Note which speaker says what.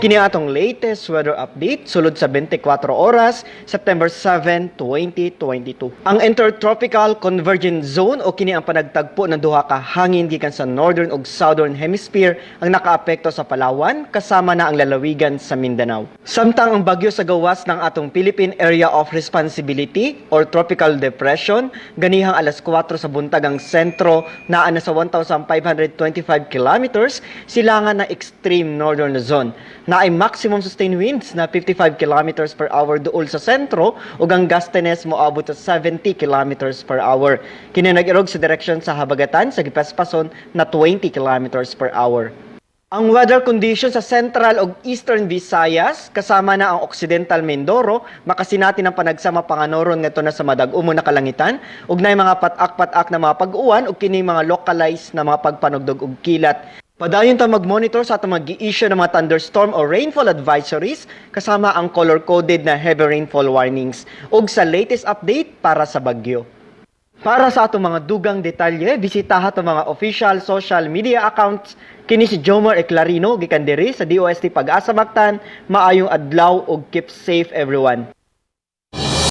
Speaker 1: Kini atong latest weather update sulod sa 24 oras, September 7, 2022. Ang Intertropical Convergence Zone o kini ang panagtagpo ng duha ka hangin gikan sa northern ug southern hemisphere ang nakaapekto sa Palawan kasama na ang lalawigan sa Mindanao. Samtang ang bagyo sa gawas ng atong Philippine Area of Responsibility or Tropical Depression, ganihang alas 4 sa buntag, ang sentro naa na sa 1,525 kilometers silangan na extreme northern Luzon. Naay maximum sustained winds na 55 kilometers per hour duol sa sentro ug ang gustiness moabot sa 70 kilometers per hour. Kini nag-irog sa direksyon sa habagatan sa gipaspason na 20 kilometers per hour. Ang weather conditions sa Central ug Eastern Visayas kasama na ang Occidental Mindoro makasinati ng panagsama panganoron ngadto na sa madag-umo na kalangitan ug naay mga patak-patak na mga pag-uwan ug kini mga localized na mga pagpanugdog ug kilat. Padayon ta mag-monitor sa atong mag-i-issue ng mga thunderstorm o rainfall advisories kasama ang color-coded na heavy rainfall warnings ug sa latest update para sa bagyo. Para sa atong mga dugang detalye, bisitaha atong mga official social media accounts. Kini si Jomar Eclarino gikan diri sa DOST Pag-asa Mactan. Maayong adlaw ug keep safe, everyone.